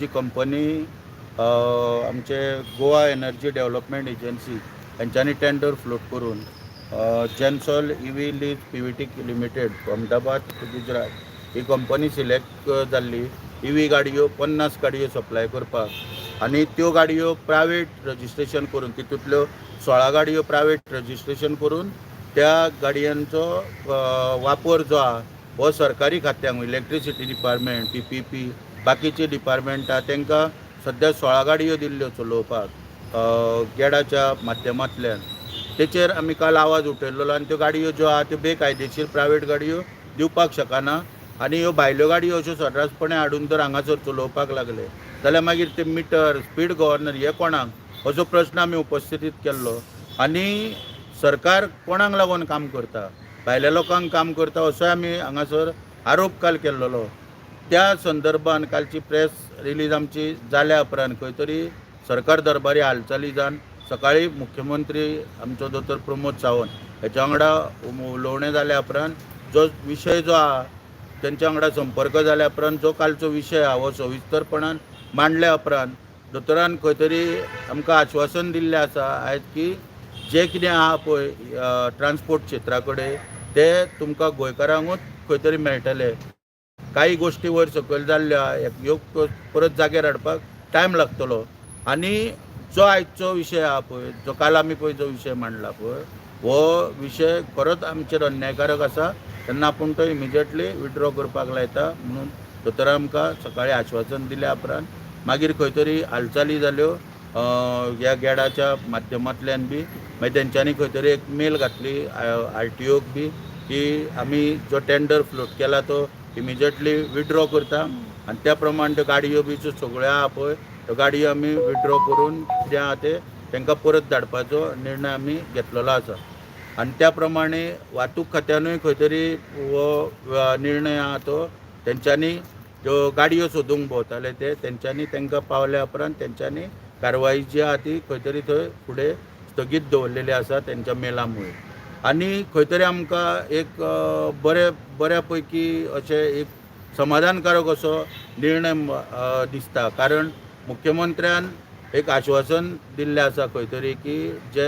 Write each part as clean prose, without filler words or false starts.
जी कंपनी आमचे Goa energy development agency हेंच्यांनी टेंडर फ्लोट करून Gensol EV Lease PVT Limited, Ahmedabad, Gujarat ही company select जाल्ली इवी गाडयो 50 गाडयो सप्लाय करपाक आनी त्यो गाडयो प्रायवेट रजिस्ट्रेशन करून तितूंतल्यो 16 गाडयो प्रायवेट रजिस्ट्रेशन करून त्या गाडयांचो वापर जो आहा हो सरकारी खात्यांक, इलेक्ट्रिसिटी डिपार्टमेंट, PPP, बाकीचे डिपार्टमेंट आहा तांकां सद्या 16 गाडयो दिल्ल्यो चलोवपाक गेडाच्या माध्यमांतल्यान. तेचेर आमी काल आवाज उठयल्लो आनी त्यो गाडयो ज्यो आहा त्यो बेकायदेशीर प्रायवेट गाडयो दिवपाक शकना आनी ह्यो भायल्यो गाडयो अश्यो सर्रासपणे हाडून जर हांगासर चलोवपाक लागले जाल्यार मागीर ते मिटर, स्पीड गव्हर्नर हे कोणाक, असो प्रश्न आमी उपस्थितीत केल्लो. आनी सरकार कोणाक लागून काम करता, भायल्या लोकांक काम करता असोय आमी हांगासर आरोप काल केल्लो. त्या संदर्भान कालची प्रेस रिलीज आमची जाल्या उपरांत खंय तरी सरकार दरबारी हालचाली जावन सकाळी मुख्यमंत्री आमचो दोतोर प्रमोद सावंत हेच्या वांगडा उलोवणें जाल्या उपरांत जो विशय जो आहा तेंच्या वांगडा संपर्क जाल्या उपरांत जो कालचो विशय आहा हो सविस्तरपणान मांडल्या उपरांत दोतोरान खंय तरी आमकां आश्वासन दिल्लें आसा आयज की जें कितें आहा पळय ट्रान्सपोर्ट क्षेत्रा कडेन तें तुमकां गोंयकारांकूच खंय तरी मेळटलें. काही गोश्टी वयर सकयल जाल्ल्यो आहा ह्यो परत जाग्यार हाडपाक टायम लागतलो. आनी जो आयचो विशय आहा पळय, जो काल आमी पळय जो विशय मांडला पळय, हो विशय खरोच आमचेर अन्यायकारक आसा, तेन्ना आपूण तो इमिजिएटली विड्रॉ करपाक लायता म्हणून दोतोरान आमकां सकाळीं आश्वासन दिल्या उपरांत मागीर खंय तरी हालचाली जाल्यो ह्या गेडाच्या माध्यमांतल्यान बी. मागीर तेंच्यांनी खंय तरी एक मेल घातली RTOक बी की आमी जो टेंडर फ्लोट केला तो इमिजिएटली विड्रॉ करता आनी त्या प्रमाण त्यो गाडयो बी ज्यो सगळ्यो आहा पळय त्यो गाडयो आमी विड्रॉ करून कितें आहा तें तांकां परत धाडपाचो निर्णय आमी घेतलेलो आसा. आनी त्या प्रमाणे वाहतूक खात्यानूय खंय तरी हो निर्णय आहा तो तेंच्यांनी ज्यो गाडयो सोदूंक भोंवताले ते तेंच्यांनी तांकां पावल्या उपरांत तेंच्यांनी कारवाई जी आहा ती खंय तरी थंय फुडें स्थगीत दवरलेली आसा तेंच्या मेला मुळे. आनी खंय तरी आमकां एक बरे बऱ्या पैकी अशें एक समाधानकारक असो निर्णय दिसता, कारण मुख्यमंत्र्यान एक आश्वासन दिल्लें आसा खंय तरी की जे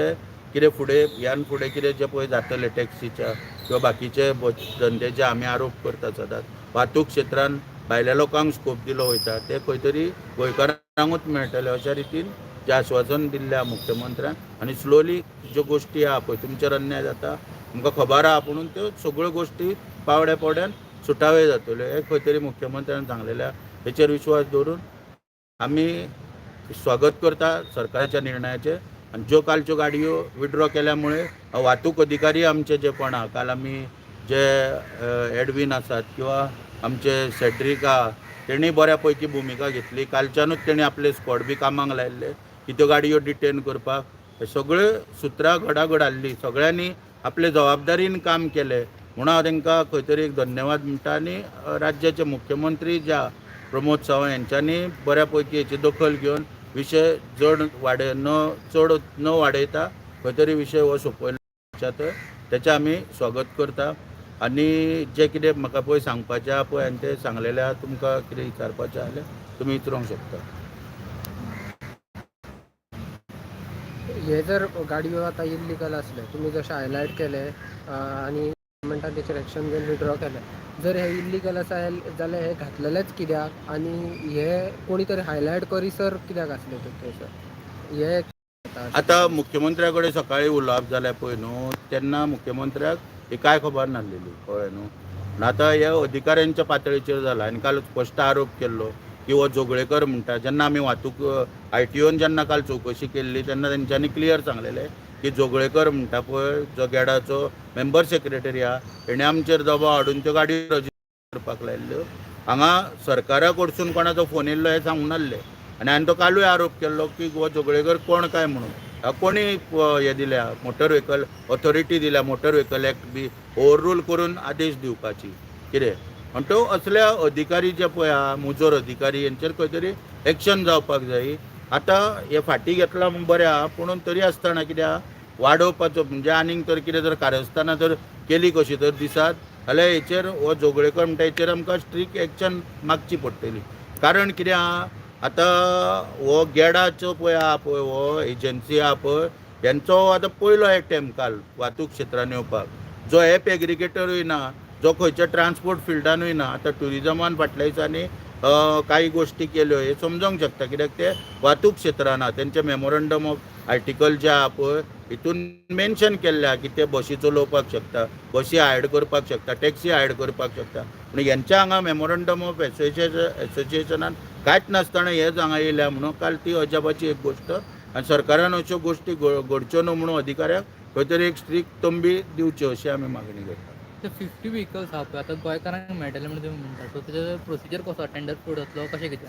कितें फुडें ह्यान फुडें कितें जें पळय जातलें टॅक्सीच्या किंवा बाकीचे धंदे जे आमी आरोप करता सदांच वाहतूक क्षेत्रान भायल्या लोकांक स्कोप दिलो वयता ते खंय तरी गोंयकारांकूच मेळटले अशा रितीन जें आश्वासन दिल्लें आहा मुख्यमंत्र्यान. आनी स्लोली ज्यो गोश्टी आहा पळय तुमचेर अन्याय जाता तुमकां खबर आहा, पुणून त्यो सगळ्यो गोश्टी पावड्या पावड्यान सुटावे जातल्यो हें खंय तरी मुख्यमंत्र्यान सांगलेलें आहा. हेचेर विश्वास दवरून आमी स्वागत करता सरकाराच्या निर्णयाचें. आनी ज्यो कालच्यो गाडयो विड्रॉ केल्या मुळे वाहतूक अधिकारी आमचे जे कोण आहा, काल आमी जे एडवीन आसात किंवा आमचे सेड्रीक आहा तेणी बऱ्या पैकी भुमिका घेतली. कालच्यानूच तेणी आपले स्कॉड बी कामाक लायल्ले की त्यो गाडयो डिटेन करपाक. हे सगळे सुत्रां घडाघड हाडली, सगळ्यांनी आपले जबाबदारीन काम केलें म्हणून हांव तांकां खंय तरी एक धन्यवाद म्हणटा. आनी राज्याचे मुख्यमंत्री ज्या प्रमोद सावंत हेंच्यांनी बऱ्या पैकी हेची दखल घेवन विशय चड वाडय न चड न वाडयता खंय तरी विशय हो सोंपयलो, तेचें आमी स्वागत करता. आनी जें कितें म्हाका पळय सांगपाचें आहा पळय आनी तें सांगलेलें आहा, तुमकां कितें विचारपाचें जाल्यार तुमी विचारूंक शकता. हे जर गाडयो आतां इल्लिगल आसले, तुमी जशें हायलायट केलें आनी गव्हर्मेंटान तेचेर एक्शन घेवन विड्रॉ केलें, जर हे इल्लिगल आसा जाल्यार हे घातलेलेच कित्याक आनी हे कोणी तरी हायलायट करीसर कित्याक आसले ते थंयसर हे? आतां मुख्यमंत्र्या कडेन सकाळीं उलोवप जालें पळय न्हू, तेन्ना मुख्यमंत्र्याक ही कांय खबर नासलेली, कळ्ळें न्हू. पूण आतां हे अधिकाऱ्यांच्या पातळीचेर जाला आनी काल स्पश्ट आरोप केल्लो की हो जोगळेकर म्हणटा. जेन्ना आमी वाहतूक RTOन जेन्ना काल चवकशी केल्ली तेन्ना तेंच्यांनी क्लियर सांगलेलें की जोगळेकर म्हणटा पळय जो गेडाचो मेंबर सेक्रेटरी आहा हेणें आमचेर दबाव हाडून त्यो गाडयो रजिस्टर करपाक लायल्ल्यो. हांगा सरकारा कडसून कोणाचो फोन येयल्लो हें सांगूंक नासलें आनी हांवें तो कालूय आरोप केल्लो की हो जोगळेकर कोण काय म्हणून कोणी हें दिल्या मोटर व्हेकल ऑथॉरिटी दिल्या, मोटर व्हेकल एक्ट बी ओवररूल करून आदेश दिवपाची कितें म्हण तो असल्या अधिकारी जे पळय आहा मुजोर अधिकारी हेंचेर खंय तरी एक्शन जावपाक जाय. आतां हे फाटीं घेतला म्हूण बरें आहा, पुणून तरी आसतना कितें आहा वाडोवपाचो म्हणजे आनीक तर कितें जर कारस्थानां जर केली कशी तर दिसात जाल्यार हेचेर हो जोगळेकर म्हणटा हेचेर आमकां स्ट्रीक एक्शन मागची पडटली. कारण कितें आहा आतां हो गेडाचो पळय आहा पळय, हो एजन्सी आहा पळय, हेंचो आतां पयलो एटेम्प काल वाहतूक क्षेत्रान येवपाक. जो एप एग्रिगेटरूय ना, जो खंयच्या ट्रान्सपोर्ट फिल्डानूय ना. आतां ट्युरिजमान फाटल्या दिसांनी काही गोश्टी केल्यो हे समजोंक शकता, कित्याक ते वाहतूक क्षेत्रान आहा. तेंचे मेमोरंडम ऑफ आर्टिकल जे आहा पळय, हितून मेन्शन केल्ले आहा की ते बशी चलोवपाक शकता, बशी हायड करपाक शकता, टॅक्सी हायड करपाक शकता. पूण हेंच्या हांगा मेमोरंडम ऑफ एसोसिएशनान कांयच नासतना हेच हांगा येयल्या म्हणून काल ती अजापाची एक गोश्ट. आनी सरकारान अश्यो गोश्टी घडच्यो न्हू म्हणून अधिकाऱ्यांक खंय तरी एक स्ट्रीक तंबी दिवची अशी आमी मागणी करता. ते 50 व्हेकल्स आहा पळय, आतां गोंयकारांक मेळटले म्हणून तुमी म्हणटा, सो तेजे प्रोसिजर कसो, टेंडर फुडें जातलो, कशें कितें?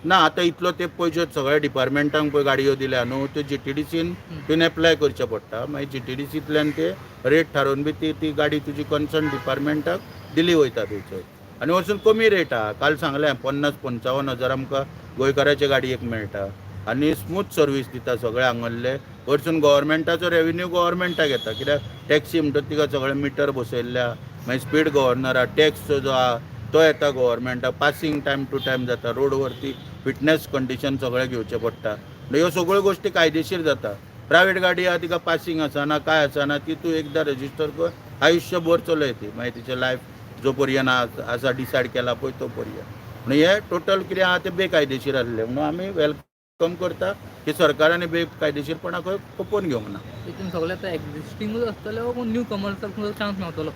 ना, आतां इतलो तेंप पयशे सगळ्या डिपार्टमेंटांक पळय गाडयो दिल्या न्हू, त्यो जीटीडीसीन तुवें एप्लाय करचें पडटा. मागीर जीटीडीसींतल्यान ते रेट थारोवन बी ती ती गाडी तुजी कन्सर्न डिपार्टमेंटाक दिली वयता थंयसर. आनी वचून कमी रेट आहा. काल सांगलें, 50-55 हजार आमकां गोंयकाराचे गाडयेक मेळटा आनी स्मूथ सर्वीस दिता सगळे हांगल्ले. वरसून गव्हर्मेंटाचो रेवेन्यू गव्हर्मेंटाक येता, कित्याक टॅक्सी म्हणटा तिका सगळे मिटर बसयल्ले आहा, मागीर स्पीड गव्हर्नर आहा, टॅक्स जो आहा तो येता गव्हर्मेंटाक, पासींग टायम टू टायम जाता, रोडवरती फिटनेस कंडिशन सगळें घेवचें पडटा. ह्यो सगळ्यो गोश्टी कायदेशीर जाता. प्रायवेट गाडी आहा, तिका पासींग आसना, काय आसना. ती तूं एकदां रजिस्टर कर, आयुश्यभर चलय ती, मागीर तिचें लायफ जो पर्यंत आसा डिसायड केला पळय तो पर्यंत. म्हणून हे टोटल कितें आहा तें बेकायदेशीर आसलें म्हणून आमी welcome करता की सरकारान बेकायदेशीरपणा खंय खपोवन घेवंक ना. तितून सगळे आतां एक्झिस्टिंगूच आसतले वो न्यू कमर्साक सुद्दां चान्स मेवतलो?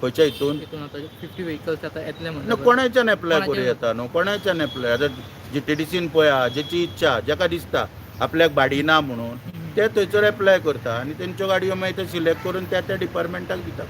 खंयच्या हितून? तितून आतां 50 व्हेकल्स आतां येतले न्हू, म्हणटा. कोणाच्यान एप्लाय करूं येता न्हू, कोणाच्यान एप्लाय. आतां जीटीडीसीन पळय, जेची इच्छा, जेका दिसता आपल्याक भाडी ना म्हणून, ते थंयसर एप्लाय करता आनी तेंच्यो गाडयो मागीर ते सिलेक्ट करून त्या त्या डिपार्टमेंटाक दिता.